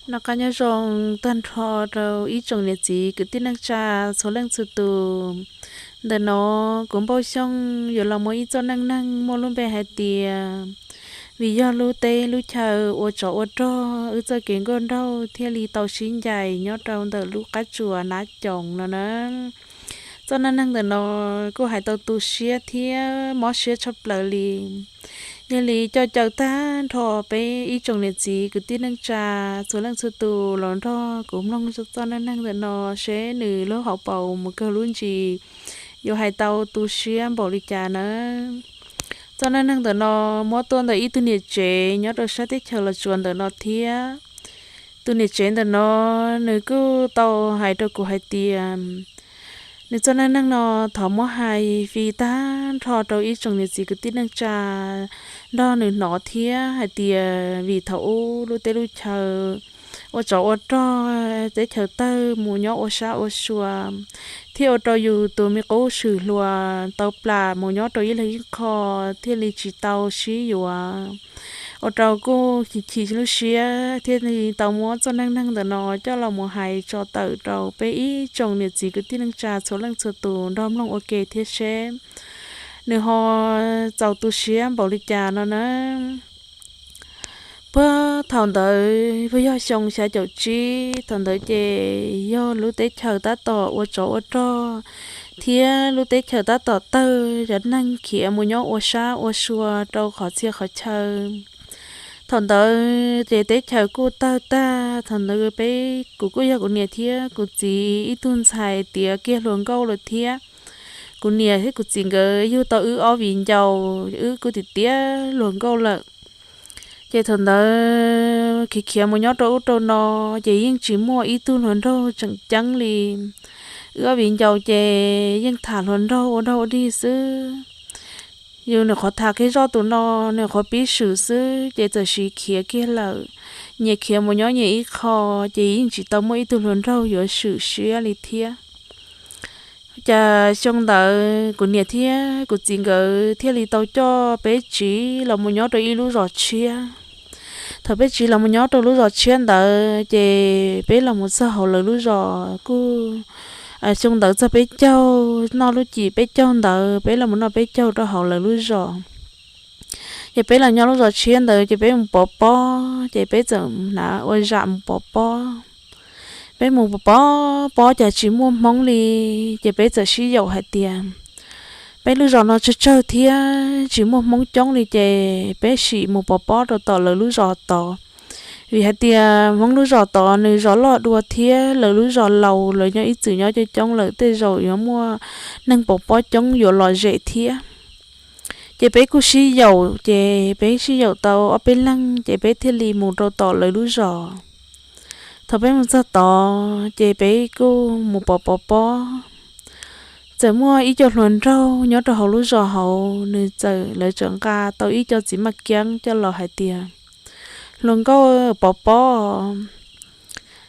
Noj qab nyob zoo tag nrho rau ib tsoom niam txiv kwv tij neej tsa txhua leej txhua tus. Ntawm no kuv Npauj Xyooj yuav los muaj ib txoj neej neeg muaj lub npe hais tias, vim yog lub teb lub chaw ua tsov ua rog, wb txoj kev nkauj nraug thiaj li tau sib ncaim nyob rau ntawm lub qab tsuas Nab Coos no na. Txoj neej neeg ntawm no kuj hais tau tu siab thiab mob siab tshaj plaws li. Yog li coj caw tag nrho peb ib tsoom niam txiv kwv tij neej tsa txhua leej txhua tus los nrog kuv mloog txoj neej neeg ntawm no seb nws lub hauv paus mus kawg lub ntsis yuav hais tau tu siab npaum li cas nawb. Txoj neej neeg ntawm no muab tuaj ntawm ib tug niam tsev nyob rau sab teb chaws Los Tsuas ntawm no thiab. Tus niam tsev ntawm no nws kuj tau hais rau kuv hais tias, nws txoj neej neeg no thov muab hais fi tag nrho rau ib tsoom niam txiv kwv tij neej tsa nrog nws hnov thiab hais tias vim thaum ub lub teb lub chaw ua tsov ua rog, teb chaws tawg mus nyob ua sab ua sua, thiaj ua rau yus tus me qub swm hluas tau plam mus nyob rau ib leeg ib qho, thiaj li tsis tau sib yuav. Ua rau kuj chim chim lub siab thiaj li tau muab txoj neej neeg ntawm no coj los mus hais tso tawm rau peb ib tsoom niam txiv kwv tij neej tsa txhua leej txhua tus nrog mloog ua ke thiab seb nws ho txaus tu siab npaum li cas no na. Puag thaum ntawd puag yog xyoo xya caum tsib, thaum ntawd ces yog lub teb chaws tab tom ua tsov ua rog thiab lub teb chaws tab tom tawg, cov neeg khiav mus nyob ua sab ua sua rau qhov txhia qhov chaw. Thaum ntawd ces teb chaws kuj tawg tag, thaum ntawd peb, kuv kuj yog kuv niam thiab kuv txiv ib tug ntxhais tiav kiag hluas nkauj lawm thiab. Kuv niam thiab kuv txiv nkawd yug tau wb ob viv ncaus, wb kuj tiav tiav hluas nkauj lawm. Ces thaum ntawd khiav khiav mus nyob rau ub rau no, ces yeej tsis muaj ib tug hluas nraug tseem ceeb li. Wb ob viv ncaus ces yeej tham hluas nraug ua nraug ua dig xwb. Yus nyuam qhuav tham kiag zoj tus no, nyuam qhuav pib swm xwb ces txawm siv khiav kiag lawm. Nyias khiav mus nyob nyias ib qho, ces yeej tsis tau muaj ib tug hluas nraug yuav swm siab li thiab. Cas xyoo ntawd kuv niam thiab kuv txiv nkawd thiaj li tau coj peb tsiv los mus nyob rau ib lub zos tshiab. Thaum peb tsiv los mus nyob rau lub zos tshiab ntawd ces peb los mus txog hauv lawv lub zos kuj, xyoo ntawd txog peb caug, noj lub cim peb caug ntawd peb los mus noj peb caug rau hauv lawv lub zos. Ces peb los nyob lub zos tshiab ntawd ces peb mus pov pob, ces peb txawm hnav ua zam mus pov pob. Peb mus pov pob cas tsis muaj hmoob li, ces peb txawm sib yaum hais tias, peb lub zos no tsawg tsawg thiab tsis muaj hmoob coob li ces peb sim mus pov pob rau tom lawv lub zos tod. Vim hais tias hmoob lub zos tod nws zos loj dua thiab lawv lub zos laus, lawv nyob ib txwm nyob coob coob lawm, tej zaum yuav muaj neeg pov pob coob yuav lom zem thiab. Ces peb kuj sib yaum, ces peb sib yaum tau ob peb leeg ces peb thiaj li mus rau tom lawv lub zos. Thaum peb mus txog tod ces peb kuj mus pov pov pob. Txawm muaj ib co hluas nraug nyob rau hauv lub zos hauv, nws txawm, lawv txawm nqa tau ib co txiv maj kiab coj los hais tias, hluas nkauj, pov pob.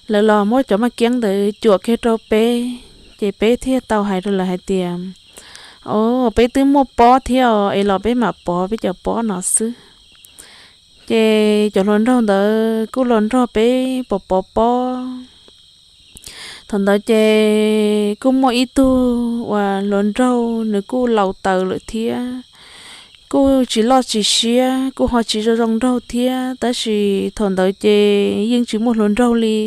Lawv los muab cov maj kiab ntawd cuam kiag rau peb, ces peb thiaj tau hais rau lawv hais tias, o, peb twb muaj pob thiab os, es los peb mam pov peb cov pob no xwb. Ces cov hluas nraug ntawd kuj los nrog peb pov pov pob. Thaum ntawd ces kuj muaj ib tug uas hluas nraug, nws kuj laus taws lawm thiab, kuj tsis loj tsis siab, kuj ho tsis zoo zoo nraug thiab, tab sis thaum ntawd ces yeej tsis muaj hluas nraug li.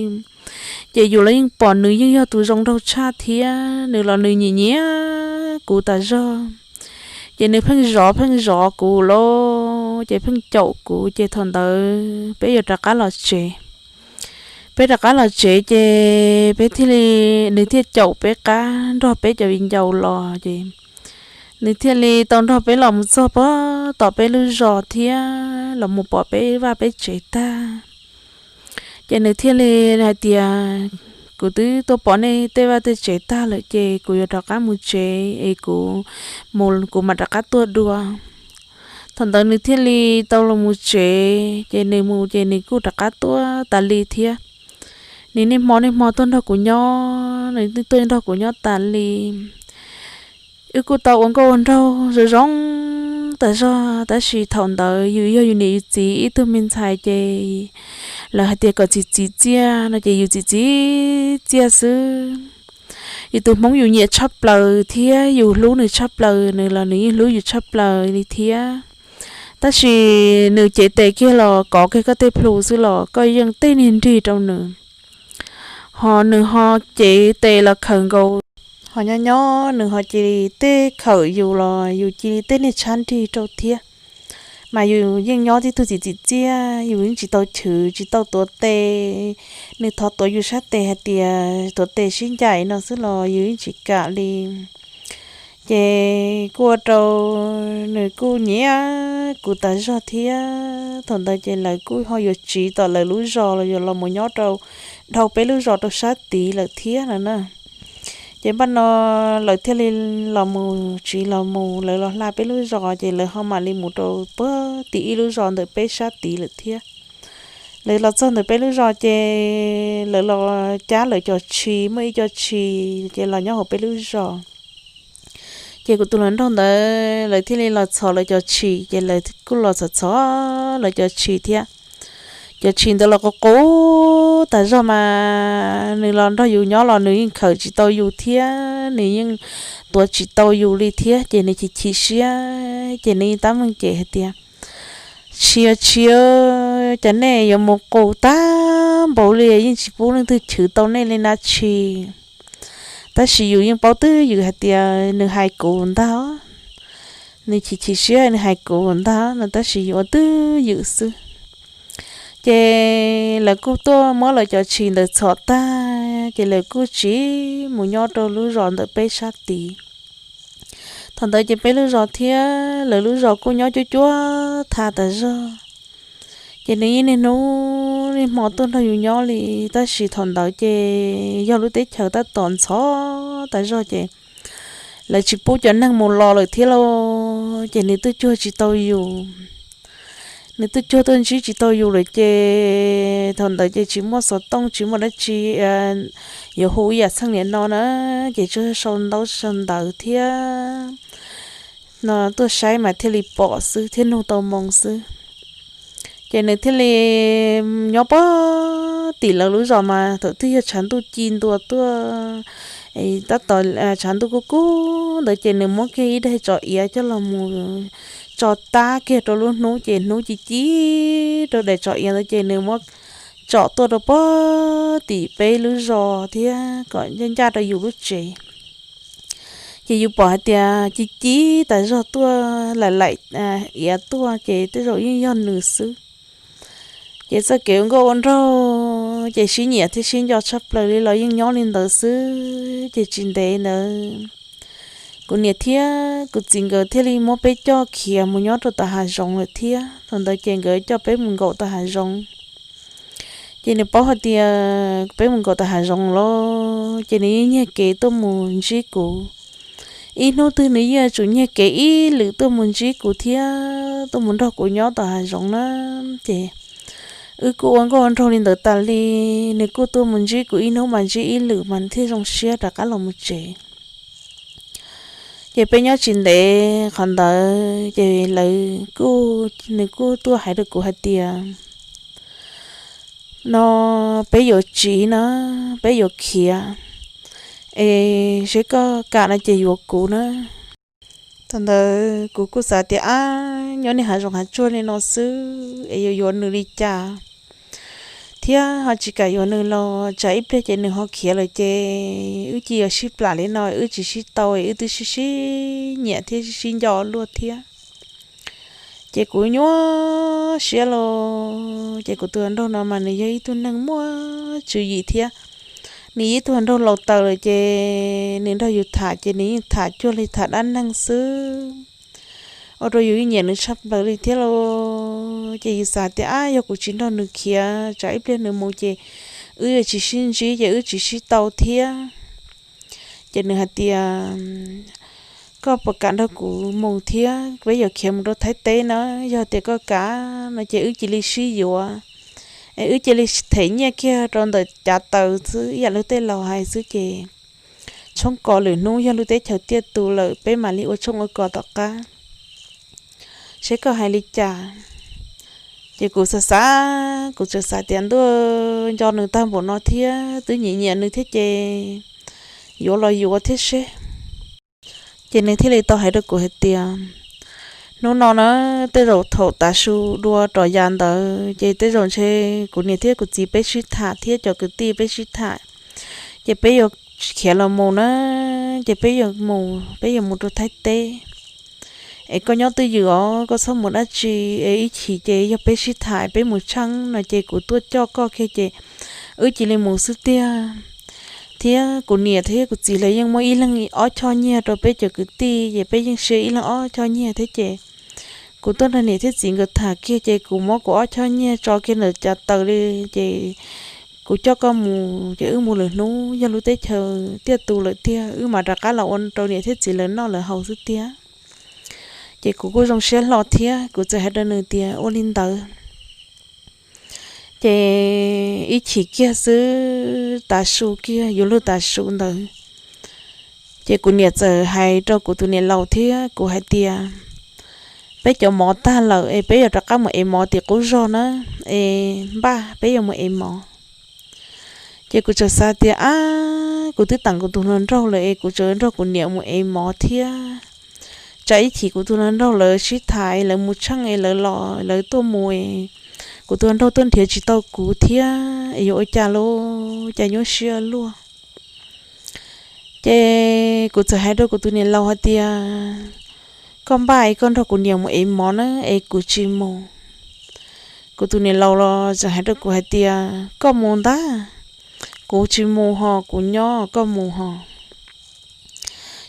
Ces yus los yeej pom nws yeej yog tus zoo nraug tshaj thiab, nws los nws nyiam nyiam kuv tas zog. Ces nws pheej zov pheej zov kuv lauj, ces pheej caum kuv, ces thaum ntawd peb yuav rov qab los tsev. Peb rov qab los tsev ces peb thiaj li, nws thiaj caum peb qab nrog peb cov viv ncaus los, ces nws thiaj li tau nrog peb los mus txog pog tom peb lub zos thiab los mus pom peb vaj peb tsev tag. Ces nws thiaj li hais tias, kuv twb tuaj pom nej tej vaj tej tsev tag lawm ces kuv yuav rov qab mus tsev es kuv mus kuv mam rov qab tuaj dua. Thaum ntawd nws thiaj li tau los mus tsev, ces nws mus ces nws kuj rov qab tuaj tas li thiab. Nws niaj hmo niaj hmo tuaj nrog kuv nyob, nws tuaj nrog kuv nyob tas li. Wb kuj tau ua nkauj ua nraug zoo zoo tas zog, tab sis thaum ntawd yus yog yus niam yus txiv ib tug me ntxhais ces lawv hais tias kom txim txim txiaj no ces yus txim txim txiaj xwb. Yus tus Hmoob yus nyiam tshaj plaws thiab yus hlub nws tshaj plaws, nws los nws yeej hlub yus tshaj plaws li thiab. Tab sis nws cev tes kiag los kov kiag koj tej plhu xwb los koj yeej tej niag nrig rau nws. Ho nws ho cev tes los khawm nkaus, ho nyob nyob nws ho cia li tej khawm yus los yus cia li tej niag tshab nrig rau thiab. Mas yus yeej nyob tib tug txim txim txiaj, yus yeej tsis tau chwv tsis tau tuav tes. Nws thov tuav yus sab tes hais tias tuav tes sib ncaim no xwb los yus yeej tsis kam li. Ces kuj ua rau nws kuj nyiam kuv tas zog thiab. Thaum ntawd ces lawv kuj ho yuav tsiv tom lawv lub zos los yuav los mus nyob rau dhau peb lub zos rau sab tid lawm thiab no na. Ces npaj no lawv thiaj li los mus tsiv los mus, lawv los hla peb lub zos ces lawv ho mam li mus rau puag tim ib lub zos ntawm peb sab tid lawm thiab. Lawv los txog ntawm peb lub zos ces lawv los cab lawv cov tshis, muaj ib co tshis ces los nyob hauv peb lub zos. Ces kuv tus hluas nraug ntawd lawv thiaj li los txhos lawv cov tshis, ces lawv kuj los txhos txhos lawv cov tshis thiab. Cov tshis ntawd los qus qus tas zog mas nws los nrog yus nyob los nws yeej khawm tsis tau yus thiab nws yeej tuav tsis tau yus li thiab, ces nws chim chim siab ces nws tab meeg ces hais tias, Tshis, tshis, cas nej yuav mus qus tag npaum li, yeej tsis pub leej twg chwv tau nej li na tshis. Tab sis yus yeej paub twj ywm hais tias nws hais kuv ntag, nws chim chim siab nws hais kuv ntag no, tab sis yus ua twj ywm xwb. Ces lawv kuj tuaj muab lawv cov tshis ntawd txhos tag ces lawv kuj tsiv mus nyob rau lub zos ntawm peb sab tid. Thaum ntawd ces peb lub zos thiab lawv lub zos kuj nyob cuab cuab tha tas zog. Ces nws yeej niaj hnub niaj hmo tuaj nrog yus nyob li, tab sis thaum ntawd ces yog lub teb chaws tab tom ntxhov tas zog ces lawv tsis pub cov neeg mus los lawm thiab lauj, ces nws twb cuag tsis tau yus. Nws twb cuag tuaj ntsib tsis tau yus lawm ces thaum ntawd ces tsis muaj xov tooj tsis muaj dab tsi yuav hu ib yam txheej niam no na, ces tsuas sau ntaub sau ntawv thiab no tuaj saib mas thiaj li pom xwb thiab nug tau moo xwb. Ces nws thiaj li nyob puag tim lawv lub zos mas thaum twg yog tshav ntuj ci ntua tuaj, tab tom tshav ntuj kub kub ntawd ces nws muab kiag ib daim tsov iav coj los mus tso tab kiag rau lub hnub ces hnub ci ci rau daim tsov iav ntawd ces nws muab tsom tuaj rau puag tim peb lub zos thiab kom ncaj ncaj rau yus lub tsev. Ces yus pom hais tias ci ci tas zog tuaj laim laim iav tuaj ces tej zaum yeej yog nws xwb. Ces txoj kev ua nkauj ua nraug ces sib nyiam thiab sib nco tshaj plaws li los yeej nyob li ntawd xwb ces tsis ntev ntawd kuv niam thiab kuv txiv nkawd thiaj li muab peb coj khiav mus nyob rau tom hav zoov lawm thiab. Thaum ntawd ces nkawd coj peb mus nkaum tom hav zoov. Ces nws paub hais tias peb mus nkaum tom hav zoov lawm ces nws yeej nyiag kev tuaj mus ntsib kuv. Ib hnub twg nws yeej yuav tsum nyiag kev ib lwm tuaj mus ntsib kuv thiab tuaj mus nrog kuv nyob tom hav zoov na. Ces wb kuj ua nkauj ua nraug li ntawd tas li, nws kuj tuaj mus ntsib kuv ib hnub mas ntsib ib lwm mas thiaj zoo siab rov qab los mus tsev. Ces peb nyob tsis ntev qhov ntawd ces lawv kuj, nws kuj tuaj hais rau kuv hais tias, no peb yuav tsiv na, peb yuav khiav, es seb koj kam no ces yuav kuv na. Thaum ntawd kuv kuj xav tias, ab, nyob niaj hav zoov hav tsuag li no xwb es yuav yuav nws li cas thiab ho tsis kam yuav nws los tsam ib pliag ces nws ho khiav lawm ces wb cia yuav sib plam li no wb tsis sib tau, wb twb sib sib nyiam thiab sib sib nco luaj thiab. Ces kuv nyuaj siab los ces kuv tus hluas nraug no mas nws yog ib tug neeg muaj tswv yim thiab. Nws yog ib tug hluas nraug laus taws lawm ces nws nrog yus tham ces nws yeej tham cuag li tham dab neeg xwb, ua rau yus yeej nyiam nws tshaj plaws li thiab los. Ces yus xav tias, ab, yog kuv tsis nrog nws khiav tsam ib pliag nws mus ces wb yuav tsis sib ntsib ces wb tsis sib tau thiab. Ces nws hais tias, koj puas kam nrog kuv mus thiab, peb yuav khiav mus rau Thaib teb na, yog tias koj kam no ces wb cia li sib yuav, es wb cia li them nyiaj kiag rau ntawm cav taws xwb ib yam li tej laus hais xwb ces tshoob kos lwm hnub yog lub teb chaws tiaj tus lawm peb mam li ua tshoob ua kos tom qab. seb koj hais li cas. Ces kuv xav xav, kuv txawm xav tias ntuj, nco nws tag npaum no thiab twb nyiam nyiam nws thiab ces yuav los yuav thiab seb. Ces nws thiaj li tau hais rau kuv hais tias, hnub no na, tej zaum thaum tav su dua rov yav ntawd ces tej zaum ntshe kuv niam thiab kuv txiv peb sib tham thiab cov kwv tij peb sib tham, ces peb yuav khiav los mus na, ces peb yuav mus, peb yuav mus rau Thaib teb. Es koj nyob twj ywm os, koj txhob mus dab tsi, es ib chim ces yog peb sib tham peb mus tsheej no ces kuv tuaj coj koj kiag ces wb cia li mus xwb tiag. Thiab kuv niam thiab kuv txiv lawv yeej muab ib leeg ob choj nyiaj rau peb cov kwv tij, ces peb yeej sia ib leeg ob choj nyiaj thiab ces kuv tuaj nrog niam thiab txiv nkawd tham kiag ces kuv muab kuv ob choj nyiaj tso kiag ntawm cov taws li, ces kuv coj koj mus ces wb mus lwm hnub, yog lub teb chaws tiaj tus lawm tiag wb mam rov qab los ua rau niam thiab txiv lawv noj lawv haus xwb tiag. Ces kuv kuj zoo siab hlo thiab kuv txawm hais rau nws tias ua li ntawd. Ces ib chim kiag xwb, tav su kiag yuav luag tav su ntawd, ces kuv niam txawm hais rau kuv tus niam laus thiab kuv hais tias, peb cov mov tag lawm es peb yuav rov qab mus ev mov tim qub zog na, es npaj peb yuav mus ev mov. Ces kuv txawm xav tias, ab, kuv twb teem kuv tus hluas nraug lawm es kuv tseem nrog kuv niam mus ev mov thiab. Tsam ib chim kuv tus hluas nraug lawv sib tham es lawv mus tsheej es lawv los lawv tuaj mus es kuv tus hluas nraug tuaj nrhiav tsis tau kuv thiab es yuav ua cas lauj, cas nyuaj siab luaj. Ces kuv txawm hais rau kuv tus niam laus hais tias, koj npaj es koj nrog kuv niam mus ev mov na, es kuv tsis mus. Kuv tus niam laus los txawm hais rau kuv hais tias, koj mus ntag, kuv tsis mus ho, kuv nyob, koj mus ho.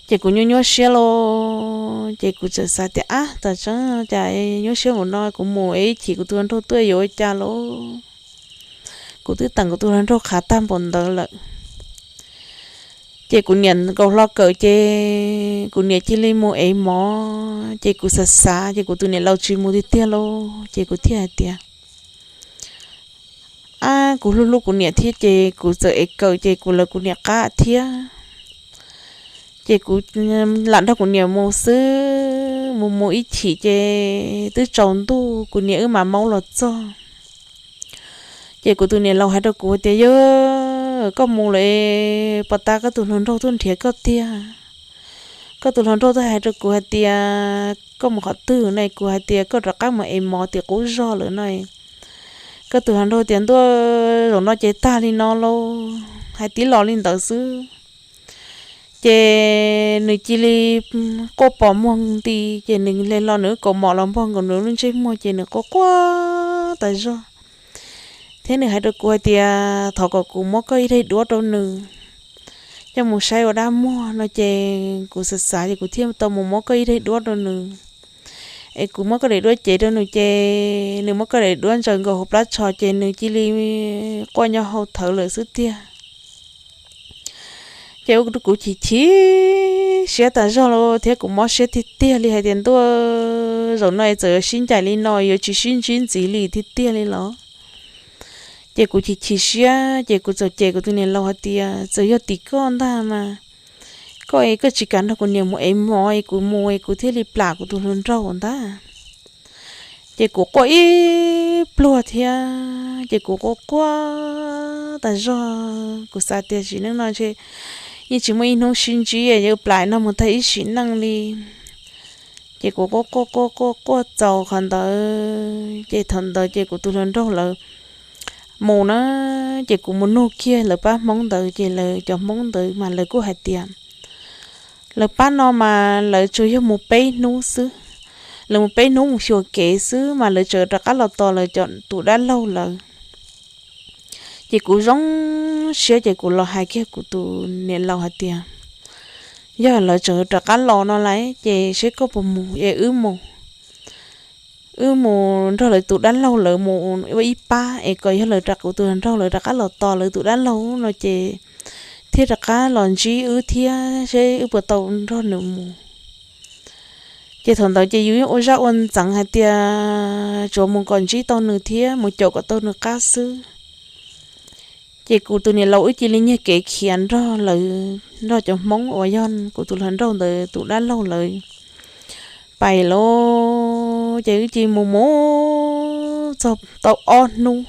Ces kuv nyuaj nyuaj siab lauj, ces kuv txawm xav tias, ab, tam tseeb cas nyuaj siab npaum no, kuv mus es ib chim kuv tus hluas nraug tuaj yuav ua cas lauj. Kuv twb teem kuv tus hluas nraug qhav tag npaum ntawd lawm. Ces kuv niam nkaus hlo kawm ces kuv niam cia li mus ev mov, ces kuv xav xav ces kuv tus niam laus tsis mus tiag tiag lauj, ces kuv thiaj hais tias, ab, kuv hlub hlub kuv niam thiab ces kuv txawm ev kawm ces kuv lawv kuv niam qab thiab. Ces kuv lam nrog kuv niam mus xwb, mus mus ib chim ces twb tsaus ntuj kuv niam wb mam maub los txog. Ces kuv tus niam laus hais rau kuv tias, yog koj mus lawm es puas tas koj tus hluas nraug tuaj nrhiav koj tiag? Koj tus hluas nraug twb hais rau kuv hais tias koj mus qhov twg no, kuv hais tias koj rov qab mus ev mov tim qub zog lawm no. Koj tus hluas nraug tias, ntuj, zaum no ces tag li no lauj, hais tib los li ntawd xwb. Ces nws cia li quaj pos muag nti, ces nws hle hlo nws kaus mom los npog nkaus nws lub ntsej muag ces nws quaj quaj tas zog. Thiab nws hais rau kuv hais tias thov kom kuv muab koj ib daim duab rau nws coj mus saib ua dab muag no, ces kuv xav xav ces kuv thiaj tau mus muab koj ib daim duab rau nws. Es kuv muab koj daim duab cev rau nws ces nws muab koj daim duab ntsaws nkaus hauv plab tsho ces nws cia li quaj nyo hau thawv lawm xwb tiag. Ces ua rau kuv chim chim siab tas zog lauj, thiab kuv mob siab tiag tiag li hais tias, ntuj, zaum no es txawm yuav sib ncaim li no yuav tsis sib ntsib ntxiv li tiag tiag li los? Ces kuv chim chim siab ces kuv txawm cem kuv tus niam laus hais tias, txawm yog tim koj ntag mas, koj es koj tsis kam nrog kuv niam mus ev mov es kuv mus es kuv thiaj li plam kuv tus hluas nraug ntag. Ces kuv quaj ib pluag thiab ces kuv quaj quaj tas zog, kuv xav tias sim neej no ntshe yeej tsis muaj ib hnub sib ntsib, yuav plam no mus tag ib sim neej li. Ces kuv quaj quaj quaj quaj quaj txaus qhov ntawd ces thaum ntawd ces kuv tus hluas nraug lawv mus na, ces kuv mus nug kiag lawv pab Hmoob ntawd ces lawv cov Hmoob ntawd mas lawv kuj hais tias lawv pab no mas lawv tsuas yog mus peb hnub xwb, lawv mus peb hnub mus xyuas kev xwb mas lawv tseem rov qab los tos lawv cov tus dab laug lawv. Ces kuv zoo siab ces kuv los hais kiag kuv tus niam laus hais tias, yog lawv tseem rov qab los no lawm ces seb koj puas mus es wb mus, wb mus nrog lawv tus dab laug lawv mus ua ib pab es kom yog lawv rov, kuv tus hluas nraug lawv rov qab los tos lawv tus dab laug no ces thiaj rov qab los ntsib wb thiab seb wb puas tau nrog nws mus. Ces thaum ntawd ces yus yeej ua zaj ua ntxeev hais tias tsuas mus kom ntsib tau nws thiab mus caum kom tau nws qab xwb. Ces kuv tus niam laus wb cia li nyiag kev khiav nrog lawv, nrog cov Hmoob uas yog kuv tus hluas nraug ntawd tus dab laug lawv pais lauj. ces wb cia li mus mus txog tau ob hnub,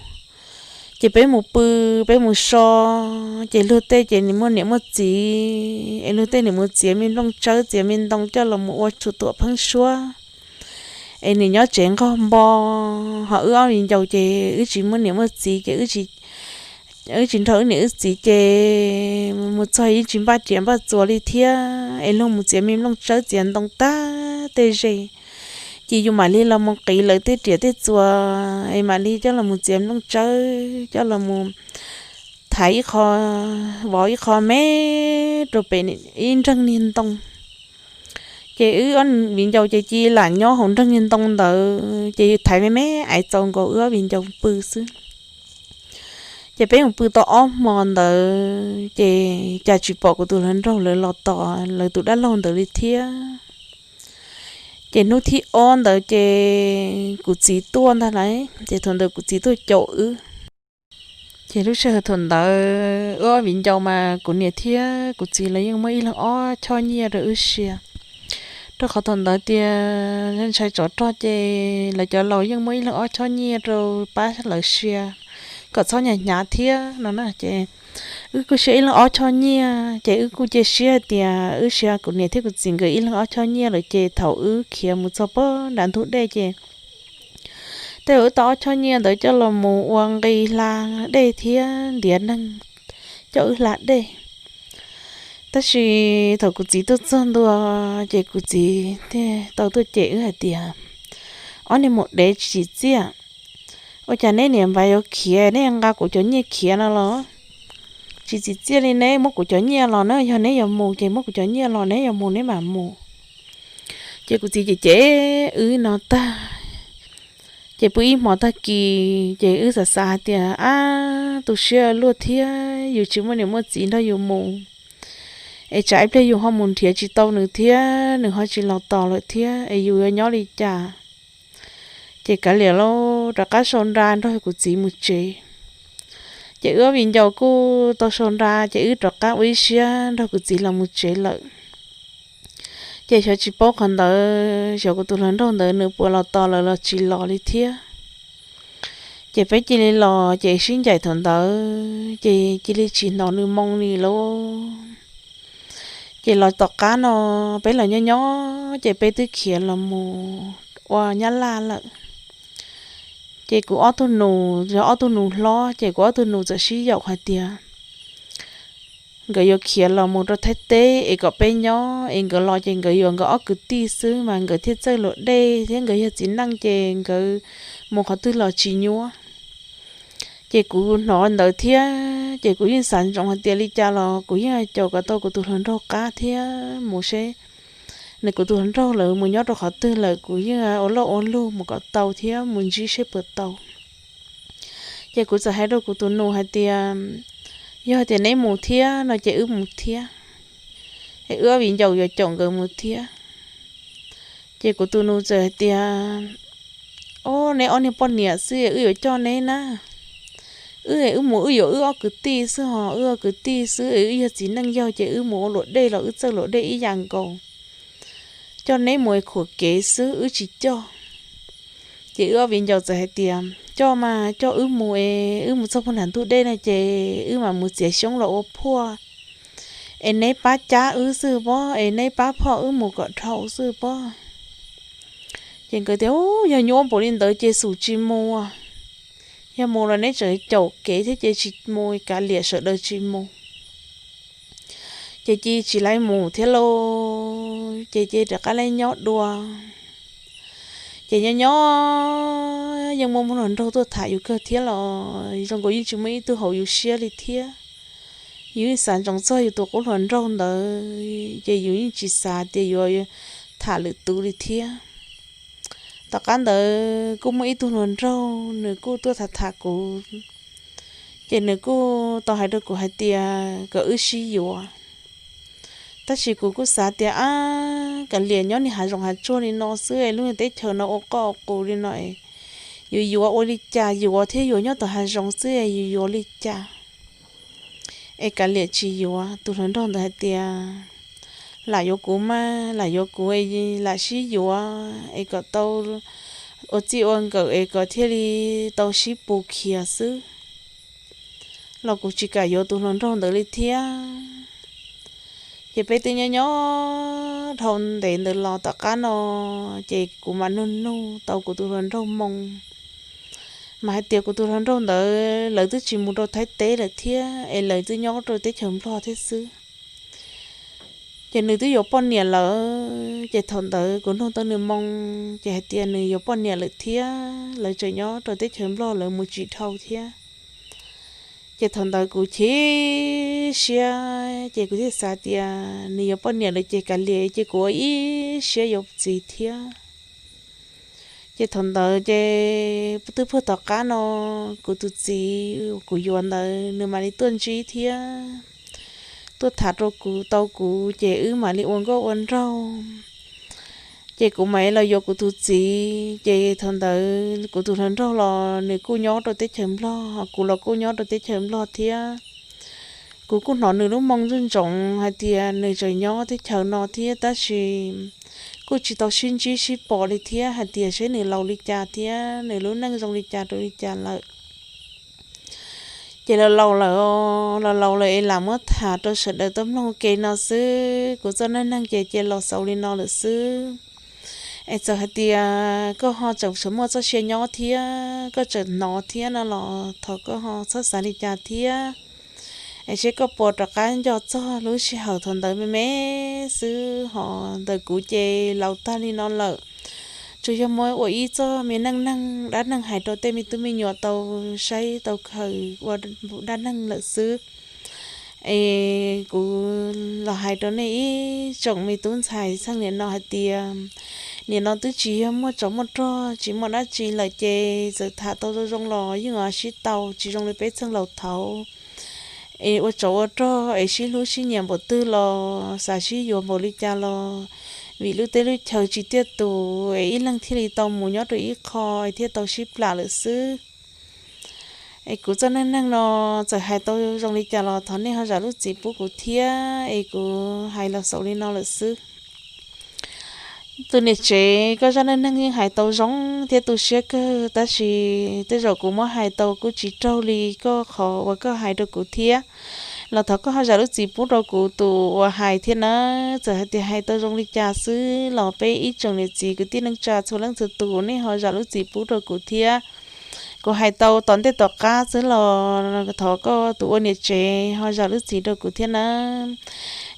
ces peb mus pw, peb mus so, ces luag tej ces nws muaj niam muaj txiv, es luag tej nws mus txiav me nplooj tsawb txiav me ntoo coj los mus ua tshua tuam pheeb suab, es nws nyob tsev nqaug npo. Ho wb ob viv ncaus ces wb tsis muaj niam muaj txiv ces wb tsis nrog wb niam wb txiv ces mus txog yeej tsis npaj riam npaj txuas li thiab, es luag mus txiav me nplooj tsawb txiav ntoo tag tej ze, ces yus mam li los mus qiv lawv tej riam tej txuas, es mam li coj los mus txiav nplooj tsawb coj los mus thaiv ib qho, vov ib qho me rau pem ib nreeg niag ntoo. Ces wb ob viv ncaus ces cia li lam nyob hauv nreeg niag ntoo ntawd ces thaiv me me ais txaus nkaus wb ob viv ncaus pw xwb. Ces peb mus pw tau ob hmo ntawd ces cas tsis pom kuv tus hluas nraug lawv los tos lawv tus dab laug ntawd li thiab. Ces hnub thib ob ntawd ces kuv txiv tuaj ntag lauj, ces thaum ntawd kuv txiv tuaj caum wb. Ces lub sij hawm thaum ntawd wb ob viv ncaus mas kuv niam thiab kuv txiv lawv yeej muaj ib leeg ob choj nyiaj rau wb sia, rau qhov thaum ntawd tias ntshai tsov rog ces lawv cov laus yeej muaj ib leeg ob choj nyiaj rau pab lawv sia kom txhob hnyav hnyav thiab no na. Ces wb kuj sia ib leeg ob choj nyiaj ces wb kuj cia siab hais tias wb sia kuv niam thiab kuv txiv nkawd ib leeg ob choj nyiaj lawm ces thaum wb khiav mus txog pem nram ntug dej ces tej zaum wb tau ob choj nyiaj ntawd coj los mus ua nqi hla dej thiab ntiav neeg coj wb hla dej. Tab sis thaum kuv txiv tuaj txog ntua ces kuv txiv thiaj tau tuaj cem wb hais tias, ob niag maum dev tsis tsim txiaj, ua cas neb niam npawg yuav khiav neb nqa kuv cov nyiaj khiav no los? Tsis tsim txiaj li, neb muab kuv cov nyiaj los na, yog neb yuav mus ces muab kuv cov nyiaj los, neb yuav mus neb mam mus. Ces kuv txiv cem cem wb no tag ces pw ib hmo tag kis ces wb xav xav hais tias, ab, tu siab luaj thiab, yus tsis muaj niam muaj txiv nrog yus mus, es tsam ib pliag yus ho mus nrhiav tsis tau nws thiab nws ho tsis los tos lawm thiab es yus yuav nyob li cas. Ces kav liam lauj, rov qab sau nra nrog kuv txiv mus tsev. Ces wb ob viv ncaus kuj tau sau nra ces wb rov qab ua ib siab nrog kuv txiv los mus tsev lawm. Ces xyov tsis paub qhov ntawd, xyov kuv tus hluas nraug ntawd nws puas los tos lawv los tsis los li thiab. Ces peb cia li los ces sib ncaim thaum ntawd ces cia li tsis hnov nws moo li lauj. Ces los tom qab no peb los nyob nyob ces peb twb khiav los mus ua Nyab Laj lawm. Ces kuv ob tug nus, yog ob tug nus hlob, ces kuv ob tug nus txawm sib yaum hais tias nkawd yuav khiav los mus rau Thaib teb es kom peb nyob, es nkawd los ces nkawd yuav nkawd ob kwv tij xwb mas nkawd thiaj txawj luam dej thiab nkawd yog txiv neej ces nkawd mus qhov twg los tsis nyuaj. Ces kuv hnov ntawd thiab ces kuv yeej xav ntsoov hais tias li cas los kuv yeej caum kom tau kuv tus hluas nraug qab thiab mus seb nws kuv tus hluas nraug lawv mus nyob rau qhov twg lawm kuv yeej ua loj ua lug mus kom tau thiab mus ntsib seb puas tau. Ces kuv txawm hais rau kuv tus nus hais tias, yog tias neb mus thiab no ces wb mus thiab, es wb ob viv ncaus yuav caum nkawd mus thiab. Ces kuv tus nus txawm hais tias, o, neb ob niag poj niam xwb wb yuav coj neb na. Wb, wb mus wb yuav wb ob kwv tij xwb ho, wb ob kwv tij xwb es wb yog txiv neej yog ces wb mus ua luam dej los wb txawj luam dej ib yam nkaus. Coj neb mus es khuam kev xwb wb tsis coj. Ces wb ob viv ncaus txawm hais tias, coj mas coj wb mus es wb mus txog puag nram ntug dej no ces wb mam mus txiav xyoob los ua phuaj, es neb pab cab wb xwb pob, es neb pab phoj wb mus kom dhau xwb pob. Ces nkawd tias, u, yog nyuaj npaum li ntawd ces xum tsis mus, yog mus los neb tseem caum kev thiab ces tsis mus, kav liam sawv daws tsis mus. Ces cia tsis laib mus thiab lauj, ces cia rov qab laib nyob dua. Ces nyob nyob yeej muaj hluas nraug tuaj tham yus kawg thiab los zoo nkaus yeej tsis muaj ib tug haum yus siab li thiab. Yus yeej xav ntsoov txog yus tus qub hluas nraug ntawd ces yus yeej tsis xav tias yuav tham lwm tus li thiab. Tom qab ntawd kuj muaj ib tug hluas nraug nws kuj tuaj tham tham kuv, ces nws kuj tau hais rau kuv hais tias kom wb sib yuav. Tab sis kuv kuj xav tias, ab, kav liam nyob niag hav zoov hav tsuag li no xwb es lub teb chaws no ua qoj ua qus li no es yuav yuav ua li cas yuav thiab, yuav nyob tom hav zoov xwb es yuav yuav li cas. Es kav liam tsis yuav. Tus hluas nraug ntawd hais tias, lam yuav kuv mas, lam yuav kuv, lam sib yuav es kom tau ua txij ua nkawm es kom thiaj li tau sib pus khiav xwb, los kuv tsis kam yuav tus hluas nraug ntawd li thiab. Ces peb twb nyob nyob dhau ntev ntawd los tom qab no, ces kuv mam nug nug tau kuv tus hluas nraug moo, mas hais tias kuv tus hluas nraug ntawd lawv twb tsis mus rau Thaib teb lawm thiab es lawv twb nyob rau teb chaws Nplog thiab xwb. Ces nws twb yuav poj niam lawm, ces thaum ntawd kuv nug tau nws moo, ces hais tias nws yuav poj niam lawm thiab lawv tseem nyob rau teb chaws Nplog lawv mus tsis dhau thiab. Ces thaum ntawd kuv chim siab, ces kuv thiaj xav tias nws yuav poj niam lawm ces kav liam ces kuv ua ib siab yuav txiv thiab. Ces thaum ntawd ces twb puag tom qab no, kuv tus txiv kuv yuav ntawd nws mam li tuaj ntsib thiab tuaj tham rau kuv tau kuv ces wb mam li ua nkauj ua nraug. Ces kuv mam li los yuav kuv tus txiv, ces thaum ntawd kuv tus hluas nraug los nws kuj nyob rau teb chaws Nplog, kuv los kuj nyob rau teb chaws Nplog thiab. Kuv kuj hnov nws lub moo ntsoov ntsoov hais tias nws tseem nyob teb chaws no thiab tab sis kuj tsis tau sib ntsib sib pom li thiab hais tias seb nws laus li cas thiab nws lub neej zoo li cas rau li cas lawm. Ces los laus lawm, los laus lawm es lam muab tham rau sawv daws tau mloog ke no xwb. Kuv txoj neej neeg ces cia los xaus li no lawm xwb. Es txawm hais tias koj ho tseem muaj txoj sia nyob thiab koj tseem hnov thiab no los thov koj ho txhob xav li cas thiab. Es seb koj puas rov qab nco txog lub sij hawm thaum ntawd me me xwb, ho ntawm kuv ces laus tag li no lawm. Tsuas yog muab ua ib txoj me neej neeg dab neeg hais rau tej me tub me nyuam tau saib tau khaws ua dab neeg lawm xwb. Es kuv los hais rau nej ib tsoom me tub ntxhais txheej niam no hais tias, nim no twb tsis yog muaj tsov muaj rog tsis muaj dab tsi lawm ces txawm tham tau zoo zoo los yeej sib tau, tsis zoo li peb txheej laus thaud es ua tsov ua rog es sib hlub sib nyiam npaum twg los xav sib yuav npaum li cas los vim lub teb lub chaw tsis tiaj tus es ib leeg thiaj li tau mus nyob rau ib qho es thiaj tau sib plam lawm xwb. Es kuv txoj neej neeg no txawm hais tau zoo li cas los thov nej ho zam lub txim pub kuv thiab, es kuv hais los xaus li no lawm xwb. Tus niam tsev, koj zaj neej neeg yeej hais tau zoo thiab tu siab kawg, tab sis tej zaum kuv muab hais tau kuj tsis raug li koj qhov uas koj hais rau kuv thiab, los thov koj ho zam lub txim pub rau kuv tus uas hais thiab na. Txawm hais tias hais tau zoo li cas xwb los peb ib tsoom niam txiv kwv tij neej tsa txhua leej txhua tus nej ho zam lub txim pub rau kuv thiab. Kuv hais tau tom ntej tom qab xwb los thov koj tus ua niam tsev ho zam lub txim rau kuv thiab na.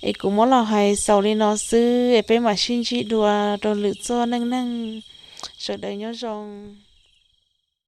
Es kuv muab los hais xaus li no xwb, es peb mam sib ntsib dua rau lwm txoj neej neeg. Sawv daws nyob zoo.